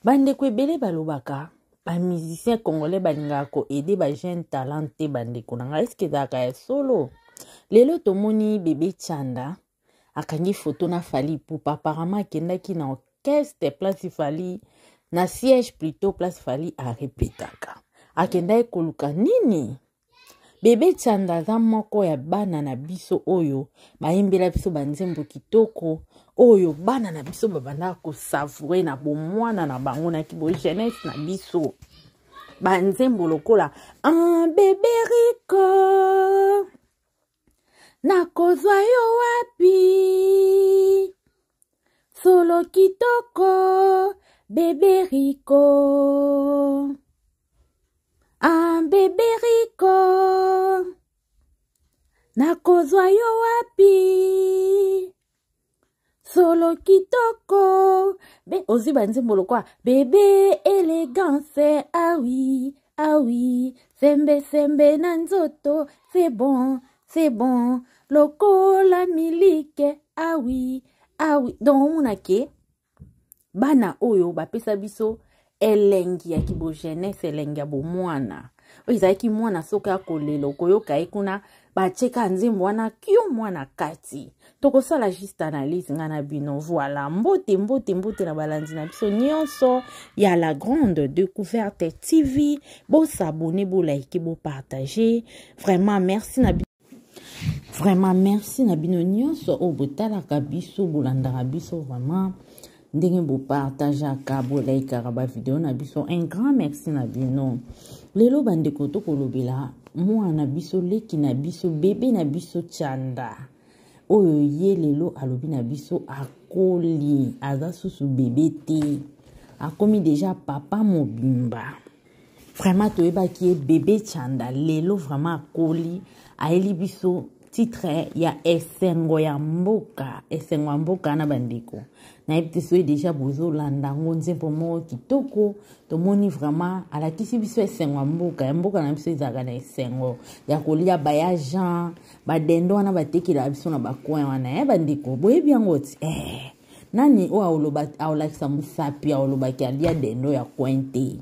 Bandeko ebele balobaka ba musicien congolais balingaka ko aider ba jeune talent te. Bandeko na ngai, eske ezalaka ya solo? Lelo tomoni Bebe Chanda akangi foto na Fally Ipupa. Apparemment akendaki na orchestre place Fally, na siège plutôt, place Fally arepetaka. Akendaki koluka nini? Bebe Chanda aza moko ya bana na biso oyo bayembela biso banzembo kitoko, oyo bana na biso babandaka kosavoure na bomwana na bango, na kibo jeunesse na biso. Banzembo lokola un bebe Rico, nakozwa yo wapi, solo kitoko bebe Rico, un bebe Rico, nakozwa yo wapi, solo kitoko be. Ozwi banzembo lokwa bebe élégance, awi awi, sembe sembe na nzoto, c'est bon, c'est bon, lokola milike, awi awi. Donc omona ke bana oyo bapesa biso elengi ya kibo jeunesse, elengi ya bomwana oyo ezalaki mwana soki akolela, okoyoka ye kuna batieka nzembo wana kio mwana kati. Tokosala juste analyse ngai na bino. Voilà, mbote mbote mbote na balandi na biso nyonso ya La Grande Découverte TV. Bosabone, bolike, bopartage. Vraiment merci na vraiment merci na bino nyonso oyo botalaka biso, bolandaka biso, vraiment ndenge bopartageaka, bolaikaka bavideo na biso. Un grand merci na bino. Lelo bandeko, tokolobela mwana na biso, leki na biso, bebe na biso Chanda, oyo ye lelo alobi na biso akoli, aza susu bebe te, akomi deja papa mobimba. Vraiment toyebaki ye bebe Chanda, lelo vraiment akoli, ayeli biso titre ya Esengo ya Mboka. Esengo ya Mboka na bandeko, nayebi te soki deja bozolanda yango, nzembo moko kitoko. Tomoni vraiment alakisi biso esengo ya mboka, ya mboka na biso. Ezalaka na esengo ya kolia baya Jean, badendo wana batekelaka biso na bacoin wana. Bandeko, boyebi yango ti nani oyo aolakisa mosapi aolobaki alia dendo ya coin te?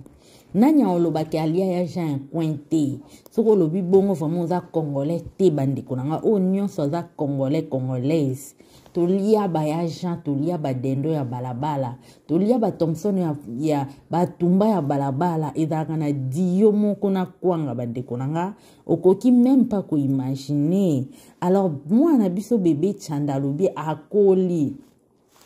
Nani aolobaki alia ya Jean ya coin te? Soki olobi bongo, vraiment oza congolais te. Bandeko na ngai, oyo nyonso aza congolais, congolaise, tolia baya Jean, tolia badendo ya balabala, tolia bathomson ya batumba ya balabala. Ezalaka na dio moko na kwanga. Bandeko na nga, okoki même pas koimagine. Alors mwana biso bebe Chanda alobi akoli,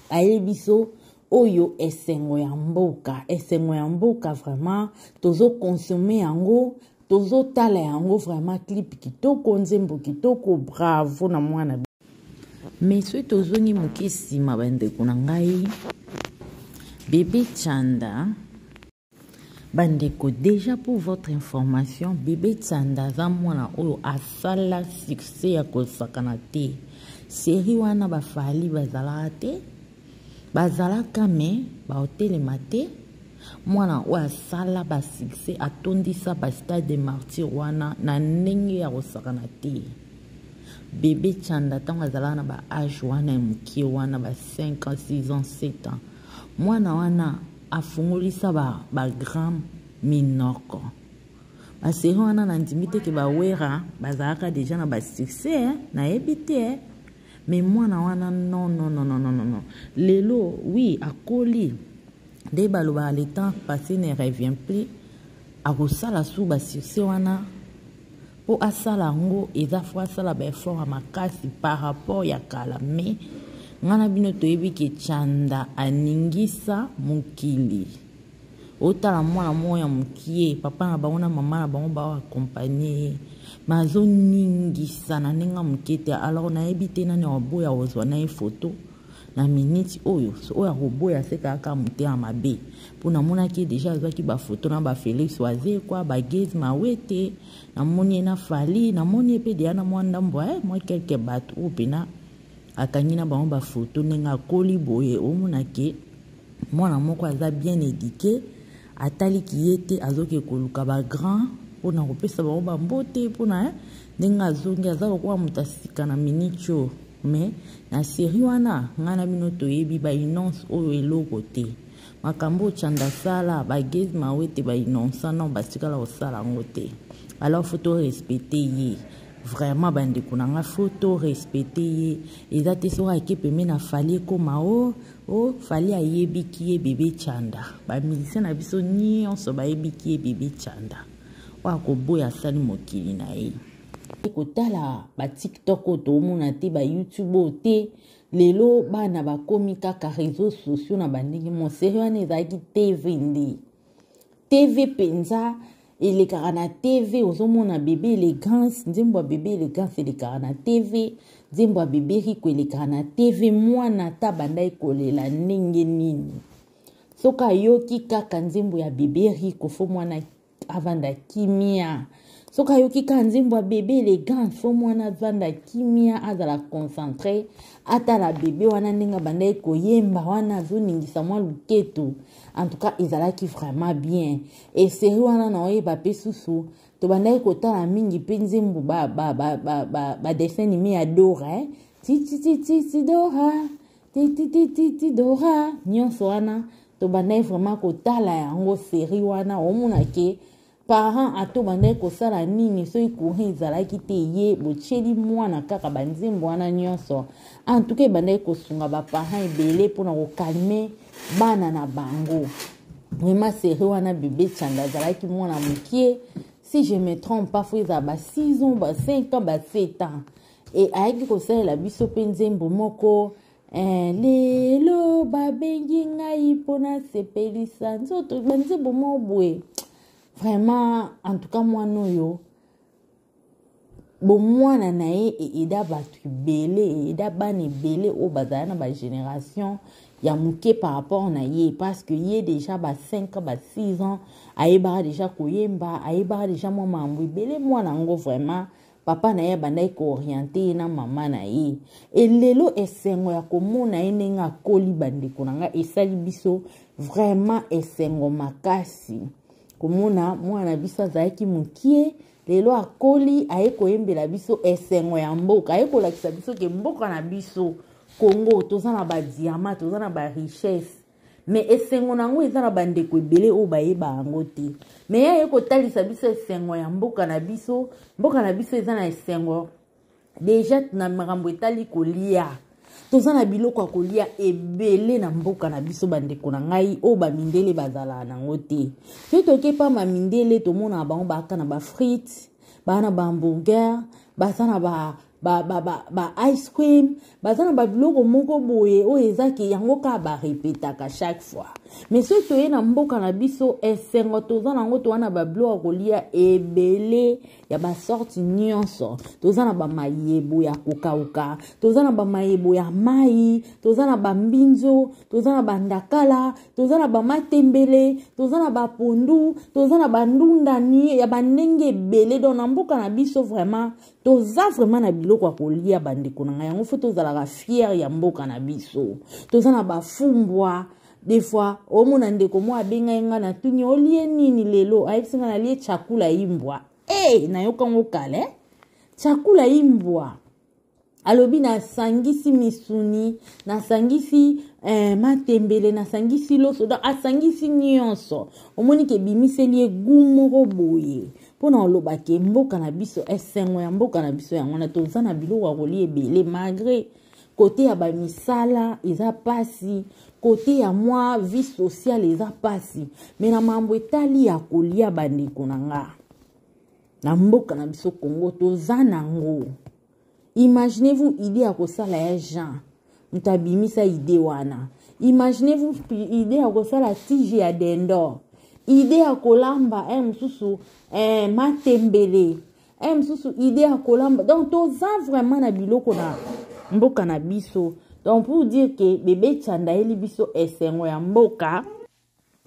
ayebi biso oyo Esengo ya Mboka. Esengo ya Mboka, vraiment tozokonsome yango, tozotala yango. Vraiment clip kitoko, nzembo kitoko, bravo na mwana. Mais soki tozongi moke nsima, bandeko na ngai, bebe Chanda, bandeko, déjà pour votre information, bebe Chanda aza mwana oyo asala succès ya kosakana te. Série wana bafali bazalaka te, bazalaka me baotelema te. Mwana oyo asala basuccès, atondisa bastade de martyr wana na ndenge ya kosakana te. Bebe Chanda, ntango azalaka na baage wana ya mokie wana, ba 5 ans, 6 ans, 7 ans, mwana wana afungolisa bagrand ba minoko. Basérie wana, nandimi te ke bawera bazalaka deja na basuccès, nayebi te. Mais mwana wana, non, non, non, non, non, non. Lelo oui, akoli nde balobaka le temps passé ne revient plus. Akosala su basuccès wana? Mpo asala yango, eza faut asala baeffort ya makasi par rapport ya kala. Mais ngai na bino toyebi ke Chanda aningisa mokili. Otala mwana moko ya mokie, papa na bango na mama na bango baoaccompagne ye, me azoningisa na ndenge ya moke te. Alors nayebi te nani akoboya kozwa na ye photo na miniti oyo. Oyo akoboya se kaka motema mabe, mpo namonaki deja azwaki bafoto na baFélix Wazekwa, baGaz Mawete, namoni ye na Fally, namoni ye mpe deya na mwa ndambo mwa quelque bato oyo mpena akangi na bango bafoto. Ndenge akoli boye, omonake mwana moko aza bien éduqué, ataliki ye te azoki koluka bagrand mpona kopesa bango bambote, mpona ndenge azongi aza lokola moto asika na miniti oyo. Mais na série wana, ngai na bino toyebi bainonce oyo eloko te. Makambo oyo Tshanda asala, ba Gaz Mawete, ba Innocent non batikala kosala yango te. Alors faut to respecter ye. Vraiment bandeko na nga faut to respecter ye. Eza te soki ake pembeni na Fally ekoma o o Fally ayebiki ye bebe Tshanda. Ba musiciens na biso nyonso bayebiki ye bebe Tshanda. Oyo akoboya asali mokili na ye. Kotala ba TikTok oyo toomona te, ba YouTube oyo te. Lelo bana bakomi kaka réseaux sociaux na bandenge moseri wana ezalaki TV nde. TV penza elekaka na TV, ozomona bebe elegance, nzembo ya bebe elegance elekaka na TV, nzembo ya bebe Rico elekaka na TV, mwana ata bandaki kolela ndenge nini. Soki ayoki kaka nzembo ya bebe Rico, fo mwana avanda kimia. Soki ayoki kaka nzembo ya bebe elegance, fo mwana avanda kimia, azala concentré, atala bebe wana ndenge abandaki koyemba wana, azoningisa mwa luketo. En tout cas, ezalaki vraiment bien. Et série wana na oyeba pe susu, tobandaki kotala mingi pe nzembo ba dessin animé ya Dora, hein? Ti, ti, ti, ti, ti, Dora. Ti, ti, ti, ti, ti, Dora. Nyonso wana tobandaki vraiment kotala yango série wana, omona ke parent ato bandaki kosala nini soki courant ezalaki te, ye botieli mwana kaka banzembo wana nyonso. En tout cas, ebandaki kosunga ba parents ebele mpona kokalme bana na bango. Vraiment série wana bebe Tshanda azalaki mwana mokie, si je me trompe pas, faut ezala ba 6 ans, ba 5 ans, ba 7 ans. Et ayaki kosalela biso mpe nzembo moko, lelo babengi ngai mpona sepelisa nzoto, banzembo moko boye. Vraiment, en tout cas, mwana oyo bomwana na ye eeda bato ebele, eeda bana ebele oyo bazala na ba génération ya moke par rapport na ye, parce que ye déjà ba 5 ans, ba 6 ans ayebaka déjà koyemba, ayebaka déjà mwa mambo ebele. Mwana yango vraiment papa na ye abandaki kooriente ye na mama na ye. E lelo esengo ya komona ye ndenge akoli, bandeko na ngai, esali biso vraiment esengo makasi komona mwana na biso azalaki mokie, lelo akoli, aye koyembela biso esengo ya mboka, aye kolakisa biso ke mboka na biso Congo toza na ba diamant, toza na ba richesse, mais esengo na yango eza na bandeko ebele oyo bayeba yango te. Mais ye aye kotalisa biso esengo ya mboka na biso. Mboka na biso eza na esengo deja na makambo etali kolia, toza na biloko ya kolia ebele na mboka na biso, bandeko na ngai, oyo bamindele bazalaka nango te. Soki toke pa mamindele, tomonaka bango baaka na ba frites, baa na ba hamburger, baza na ba ice cream, baza na ba biloko moko boye oyo eza ke yango kaka barepetaka chaque fois. Mais soki toye na mboka na biso, esengo toza nango, toza na ba biloko ya kolia ebele ya ba sorte nyonso, toza na ba mayebo ya kokauka, toza na ba mayebo ya mai, toza na ba mbinzo, toza na ba ndakala, toza na ba matembele, toza na ba pondu, toza na ba ndundani ya ba ndenge ebele. Donc na mboka na biso vraiment toza vraiment na biloko ya kolia, bandeko na ngai. Yango fo tozalaka fier ya mboka na biso. Toza na bafumbwa. Des fois omona ndeko moko abengai nga na tuni olie nini lelo, ayebisi nga nalie chakula imbwa. Hey, nayokango kala, eh? Chakula imbwa, alobi nasangisi misuni, nasangisi matembele, nasangisi loso, donc asangisi nyonso. Omoni ke ebimiseli ye goût moko boye. Mpona oloba ke mboka na biso, esengo ya mboka na biso yango wana, toza na biloko ya kolia ebele, malgré kote ya bamisala eza pasi, kote ya mwa vie sociale eza pasi, me na mambo etali ya kolia, bandeko na nga, na mboka na biso Congo toza nango. Imaginez-vous idée ya kosala ya Jean, moto abimisa idée wana. Imaginez-vous idée ya kosala tige ya dendor, idée ya kolamba mosusu matembele, mosusu idée ya kolamba. Donc toza vraiment na biloko na mboka na biso. Donc pour dire que bebe Tshanda ayeli biso esengo ya mboka.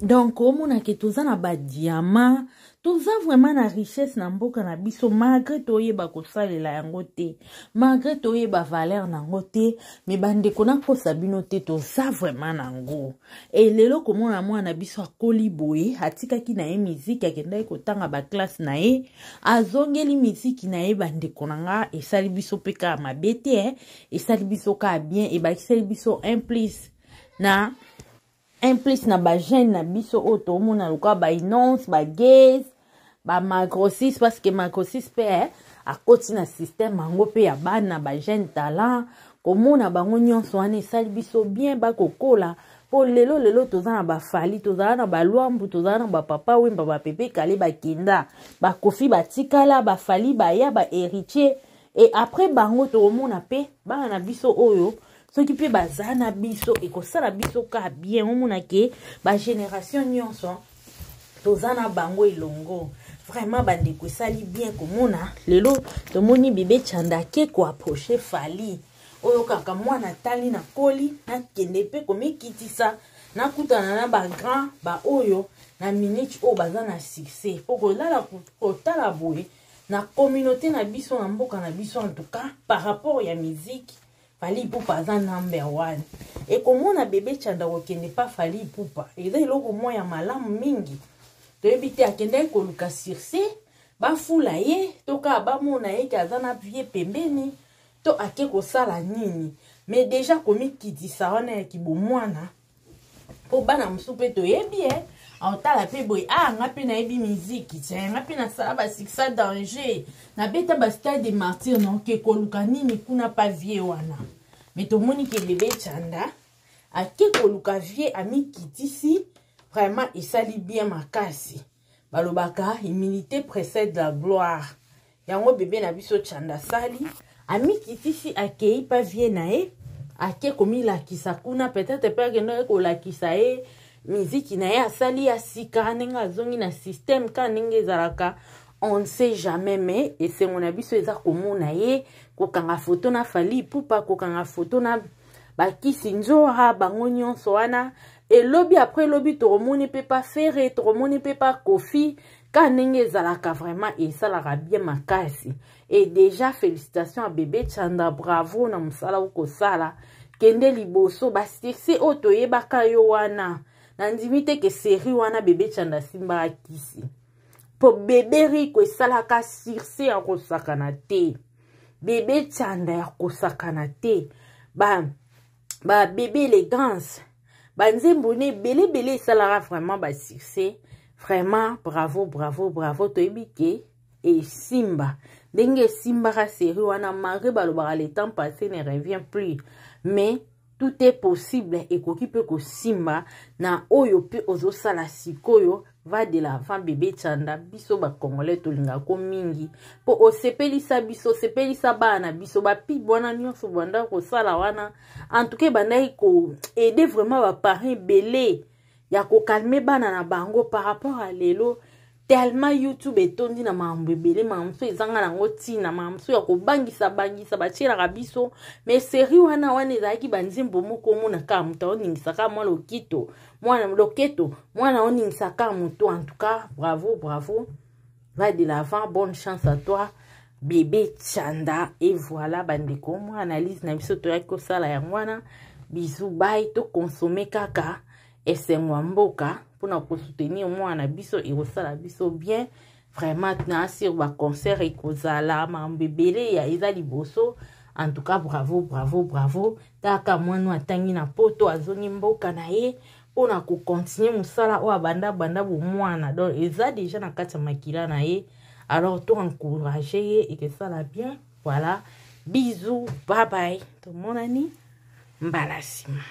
Donc omona ke toza na ba diamant, toza vraiment na richesse na mboka na biso, malgré toyeba kosalela yango te, malgré toyeba valeur nango te. Me bandeko, nakosa bino te, toza vraiment nango. E lelo komona mwana na biso akoli boye, atikaki na ye miziki, akendaki kotanga baklasse na ye, azongeli miziki na ye, bandeko na nga, esali biso mpe kaka mabe te, eh? Esali biso kaka bien, ebakiseli biso un plus na Un plus na bajeune na biso oyo tomona lokola bainonce bagays bamacrosis, parce que macrosis mpe akoti na système yango mpe ya bana bajeune talent. Komona bango nyonso wana esali biso bien, bakokola. Mpo lelo lelo toza na baFally, tozala na baLwambu, tozala na bapapa Wemba, baPepe Kale bakenda, baKofi batikala, baFally baya, baHéritier. Et après bango tokomona mpe bana na biso oyo soki mpe baza na biso, ekosala biso ka bien. Omona ke bagénération nyonso toza na bango elongo. Vraiment bandeko, esali bien komona lelo tomoni bebe Chanda ake koapprocher Fally. Oyo kaka mwana tali na koli, nakende mpe komikitisa, nakutana na bagrand baoyo na minute oyo baza na succès. Mpo kolala kotala boye na communauté na biso, na mboka na biso, en tout cas par rapport ya musique, Fally Ipupa aza number one. Ekomona bebe Chanda kokende pa Fally Ipupa eza eloko moko ya malamu mingi. Toyebi te akendaki koluka succès, bafula ye to kaka bamona ye ke aza na vie pembeni, to ake kosala nini. Mais déjà komikitisa wana ya kibomwana, mpo bana mosusu mpe toyebi e aotala mpe boye: "Ah, nga mpe nayebi miziki te, nga mpe nasala basuccès danger, nabeta bastade de martyr, noke koluka nini kuna pa vieux wana?" Mais tomoni ke bebe Chanda ake koluka vieux, amikitisi. Vraiment esali bien makasi. Balobaka humilité précède la gloire. Yango bebe na biso Chanda asali, amikitisi, akei pa vieux na ye, ake komilakisa kuna. Peut-être mpe akendaki kolakisa ye miziki na ye asali ya sika, ndenge azongi na système ka ndenge ezalaka, on ne sait jamais. Mais esengo na biso eza komona ye kokanga foto na Fally Ipupa, kokanga foto na bakisi nzora, bango nyonso wana. Elobi après elobi tokomoni mpe pa Ferre, tokomoni mpe pa Kofi, ka ndenge ezalaka. Vraiment esalaka bien makasi. Et déjà félicitation à bebe Chanda, bravo na mosala okosala, kende liboso. Basuccès oyo toyebaka yo wana, nandimi te ke série wana bebe Chanda asimbaka kisi, mpo bebe Riko esalaka succès ya kosakana te. Bebe Chanda ya kosakana te, ba babebe élégance, banzembo ne ebele ebele esalaka vraiment basuccès. Vraiment bravo, bravo, bravo. Toyebi ke esimba ndenge esimbaka série wana, malgré balobaka le temps passé ne revient plus, mais tout est possible. Ekoki mpe kosimba na oyo mpe ozosala sikoyo. Va de l'avant, bebe Chanda. Biso bacongolais tolingako mingi mpo osepelisa biso, osepelisa bana na biso. Bapub wana nyonso bandaki kosala wana, en tout cas ebandaki koaider vraiment baparent ebele ya kocalmer bana na bango par rapport à lelo, tellement YouTube etondi na makambo ebele, makambo mosusu ezanga nango ntina, makambo mosusu ya kobangisa bangisa batielaka biso. Mais série wana wana ezalaki banzembo moko, omona kaka moto aoningisaka mwa lokito, mwana loketo, mwana oningisaka moto. En tout cas bravo, bravo, va de l'avant, bonne chance à toi, bébé Chanda. Et voilà bandeko, mwa analyse na biso toyaki kosala yango wana. Bisous, bye. Toconsommer kaka esengo ya mboka mpona kosoutenir mwana biso, ekosala biso bien. Vraiment na sur baconcert ekozala makambo ebele ya eza liboso. En tout cas bravo, bravo, bravo. Taka mwana atangi na poto, azongi mboka na ye mpona kocontinuer mosala oyo abanda banda bomwana. Donc eza déjà na kati ya makila na ye. Alors to encourage ye, ekesala bien. Voilà, bisous, bye bye, tomonani mbala nsima.